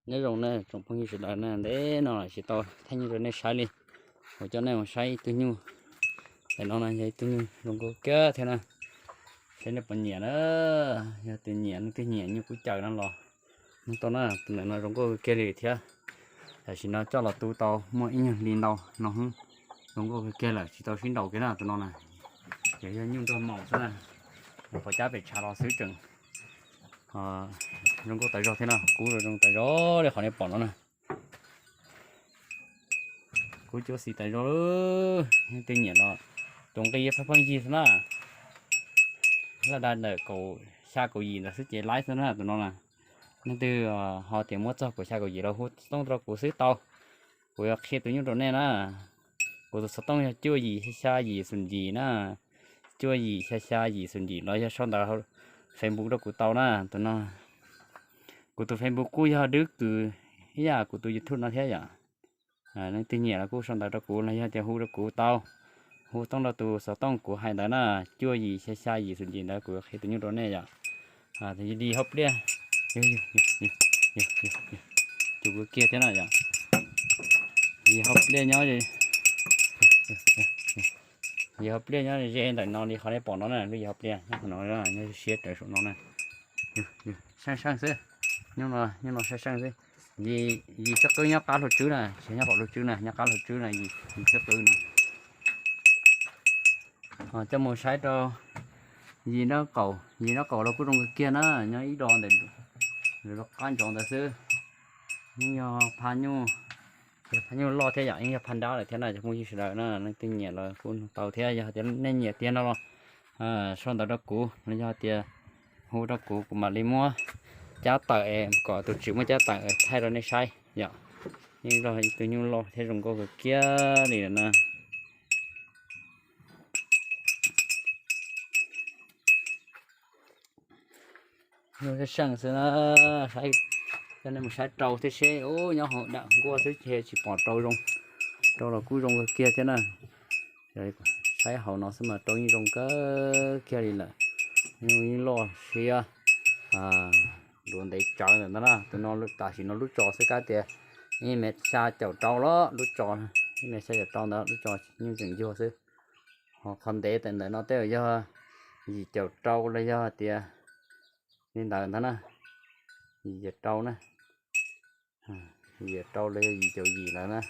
Nyob zoo na tsoom phooj ywg sawv daws na, ntev no tsis tau thaij nyuj rau nej saib li, kuv coj nej mus saib ib tug nyuj. Ntawm no no yog ib tug nyuj zoo nkauj kiag thiab na, saib nej puas nyiam na. Yog tias nyiam, leej twg nyiam nyuj kub caws no los nug tau na, tus ntawm no zoo nkauj kiag li thiab. Tam sim no coj los tu tau muaj ib nyuag hli ntau no, zoo nkauj kiag lawm tsis tau sib nraus kiag na tus no na. Ces yog nyuj nrog maum xwb na, qhov cab pem tshav los xwb tseem zoo nkauj tas zog thiab no, kub zoo tas zog li qhov nej pom no na. Kub cuab xis tas zog, leej twg nyiam los tus nqi pheej pheej yig xwb na. Laj dab ntawm kaum xya kaum yim ntawd xwb ces laib xwb na tus no na. Leej twg ho tias muab txog kaum xya kaum yim los hu xov tooj rau kuv xwb tau, kuv yuav qhia tus nyuj rau nej na. Kuv tus xov tooj yog cuaj yim xya xya yim xoom yim na, cuaj yim xya xya yim xoom yim los yog sau ntawv Facebook rau kuv tau na tus no. Kuv tus Facebook kuj yog Dwb Kws ib yam kuv tus YouTube no thiab yom. Leej twg nyiam los kuj sau ntawv rau kuv los yog tias hu rau kuv tau, hu tooj rau tus xov tooj kuv hais ntawd na, cuaj yim xya xya yim xoom yim ntawd kuv yuav qhia tus nyuj rau nej yom. Yog li hauv pliaj, cus kiag thiab na yom. Yog hauv pliaj nyob, yog hauv pliaj nyob ze ntawm no li qhov nej pom no na, lub yog hauv pliaj nyob qhov no, nyob siab rawv saum no na. Seej seej xwb, nyuj no, nyuj no seej seej xwb. Yim, yim xwb qwb nyob qab hluas tswb na, tsis nyob qaum hluas tswb na, nyob qab hluas tswb na, yim, yim xwb qwb na. Coj mus saib rau yim nraub qaum, yim nraub qaum los kuj zoo kawg kiag na, nyob ib do ntawm qab ntsoov ntawd xwb. Yeej yog phaj nyuj, yog phaj nyuj loj thiab yom, yeej yog phaj nrab lawm thiab na cov phooj ywg sawv daws na, leej twg nyiam los kuj nug tau thiab. Yog tias nej nyiam tiag no los sau ntawv rau kuv los yog tias hu rau kuv, kuv mam li muab cab tawm es kom tus tswv muab cab tawm thaij rau nej saib yom. Yeej yog ib tug nyuj loj thiab zoo nkauj kawg kiag li lawm na. Nyuj seej seej xwb na, saib, coj nej mus saib rau thiab seb, ub, nyob hauv dam nkuaj xwb ces tsis pom rau zoo, rau los kuj zoo kawg kiag thiab na. Saib hauv no xwb mas rau yeej zoo kawg kiag li lawm. Nyuj yeej loj siab, duav ntev tsawv ntawm no na. Tus no tam sim no lub tso xwb, kab tias ib mev xya caum rau los lub tso, ib mev xya caum rau ntawd lub tso, nyuj tseem yuag xwb. Ho qhov ntev ntawm no tej zaum yog yim caum rau los yog tias li ntawd ntag na, yim caum rau na, yim caum rau los yog yim caum yim ntawd na,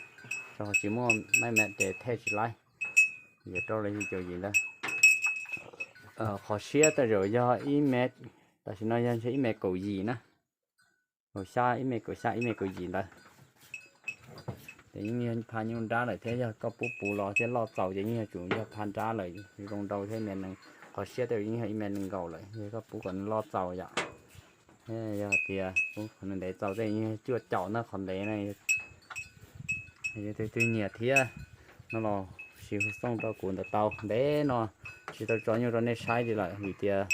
rau qhov tsis muaj maj mam ces thej tsis laib, yim caum rau los yim caum yim ntawd. Qhov siab tej zaum yog ib mev, tam sim no yog ntshe ib mev kaum yim na, kaum xya, ib mev kaum xya ib mev kaum yim ntawd. Ces yeej yog phaj nyuj nrab lawm thiab, yog koj pub puv los thiab loj txaus ces yeej yog tsum yog phaj nrab lawm, zoo nrau thiab ib mev nees, qhov siab tej zaum yeej yog ib mev nees nkaum lawm, yog koj pub kom nws loj txaus yom. Yog tias pub kom nws ntev txaus tej yeej yog cuaj caum ntag qhov ntev na. Yog tus twg nyiam thiab no los sis hu xov tooj rau kuv ntawd tau. Ntev no tsis tau tso nyuj rau nej saib li lawm vim tias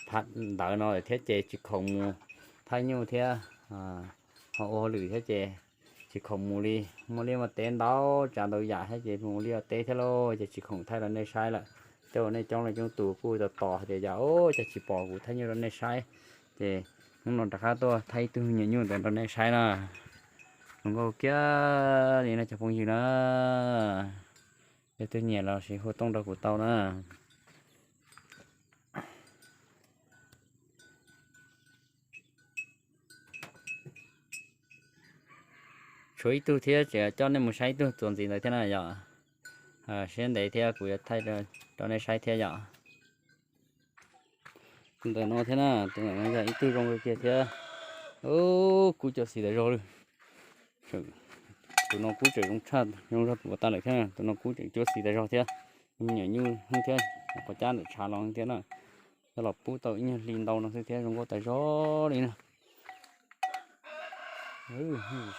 phaj ntawv no lawm thiab ces tsis khoom mus thaij nyuj thiab ho ua hauj lwm thiab ces tsis khoom mus li. Muaj liaj muaj teb ntau tsav ntau yam thiab ces mus liaj teb thiab lauj ces tsis khoom thaij rau nej saib lawm. Tej uas nej coob leej coob tus kuj tos tos hais tias yog ub cas tsis pom kuv thaij nyuj rau nej saib, ces hnub no rov qab tuaj thaij ib tug me nyuam nyuj ntawd rau nej saib na. Zoo nkauj kiag li no cov phooj ywg na. Yog tus nyiam los sis hu tooj rau kuv tau na. Tshuav ib tug thiab, tseem coj nej mus saib ib tug txuas ntxiv ntawd thiab na yom. Siab ntev thiab kuv yuav thaij rau nej saib thiab yom. Tus ntawm no thiab na, tus ntawm no yog ib tug zoo kiag thiab. Kub cuab xis tas zog li. Tus no kub tseem zoo tshaj, zoo zog tus tas lawm thiab, tus no kub tseem cuab xis tas zog thiab. Nyuam nyuj thiab, qhov cab ntawm tshav los thiab na. Coj los pub tau ib nyuag hli ntau no xwb thiab zoo nkauj tas zog li na.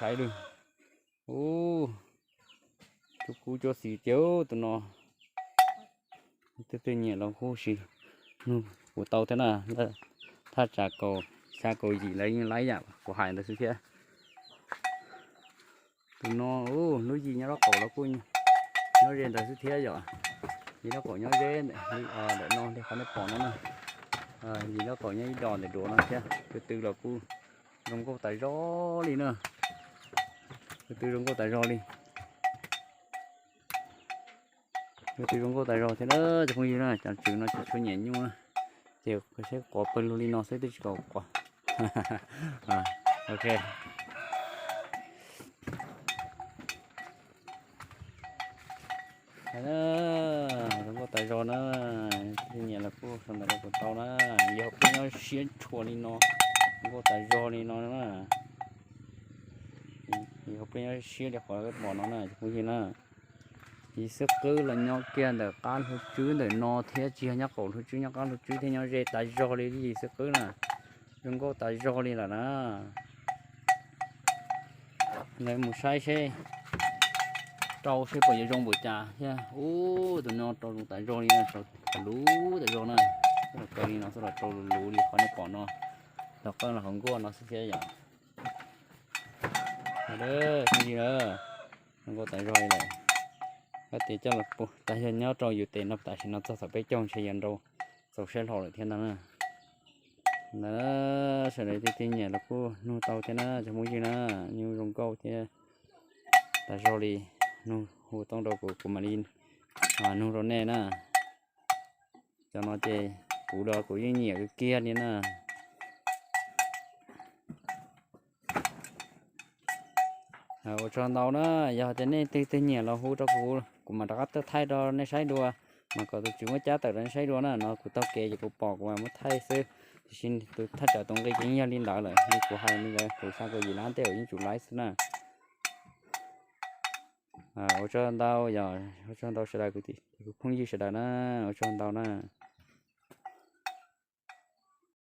Saib li. Ub, cuab kub cuab xis tiag tus no. Twb twb nyiam los kuj sis nug kuv tau thiab na. Thaj tsam kaum xya kaum yim lawv yeej laib yam kuv hais ntawd xwb thiab. Tus no lub yim nyob lub qaum los kuj nyob ze ntawd xwb thiab yom. Yim lub qaum nyob ze ntawm no li qhov nej pom no na. Yim lub qaum nyob ib do ntawm duav no thiab, tw tw los kuj Zoo nkauj tas zog li na. Tus twg zoo nkauj tas zog li. Tus twg zoo nkauj tas zog thiab na cov phooj ywg na, cov tswv no tsis tshua nyiam nyuj na, ces saib quav pawg lug li no xwb twb tsis kom quav. Ok. Zoo nkauj tas zog na, nyiam los kuj sau ntawv rau kuv tau na. Yog peb nyob siab tshua li no, zoo nkauj tas zog li no na. Yog peb nyob siab li qhov peb pom no na cov phooj ywg na. Yim xwb qwb los nyob kiag ntawm qab hlua tswb ntawm no thiab, tsis yog nyob qaum hlua tswb, nyob qab hlua tswb thiab, nyob ze tas zog li yim xwb qwb na. Zoo nkauj tas zog li lawm na. Lawv mus saib seb rau seb puas yuav zoo npaum cas thiab. Ub, tus no rau zoo tas zog li na, rau luv tas zog na. Xwb los kaw li no, xwb los rau luv luv li qhov nej pom no. Los qab los hauv nkuaj no xwb thiab yom. Zoo nkauj tas zog li lawm. Koj tias coj los pub tas yog nyob rau yus tes no tam sim no txog thaum peb caug ntshe yuav nrau txaus siab hlo lawm thiab ntag na. Ntawd sawv daws twg nyiam los kuj nug tau thiab na cov phooj ywg na. Nyuj zoo nkauj thiab tas zog li, nug hu tooj rau kuv, kuv mam li nug rau nej na. Cov no ces kuv los kuv yeej nyiam kiag kiag li na. Ua tsaug ntau na, yog tias nej twg twg nyiam los hu rau kuv, kuv mam rov qab tuaj thaij rau nej saib dua, mas kom tus tswv muab cab tawm rau nej saib dua na. No kuv taug kev ces kuv pom kuv mam muab thaij xwb, tiam sis tus thaj tsam tus nqi ces yeej yog li ntawd lawm, li kuv hais li ntawd, kuv xa kaum yim lab ntej uas yeej tsum laib xwb na. Ua tsaug ntau, yog ua tsaug ntau sawv daws, kuv phooj ywg sawv daws na, ua tsaug ntau na.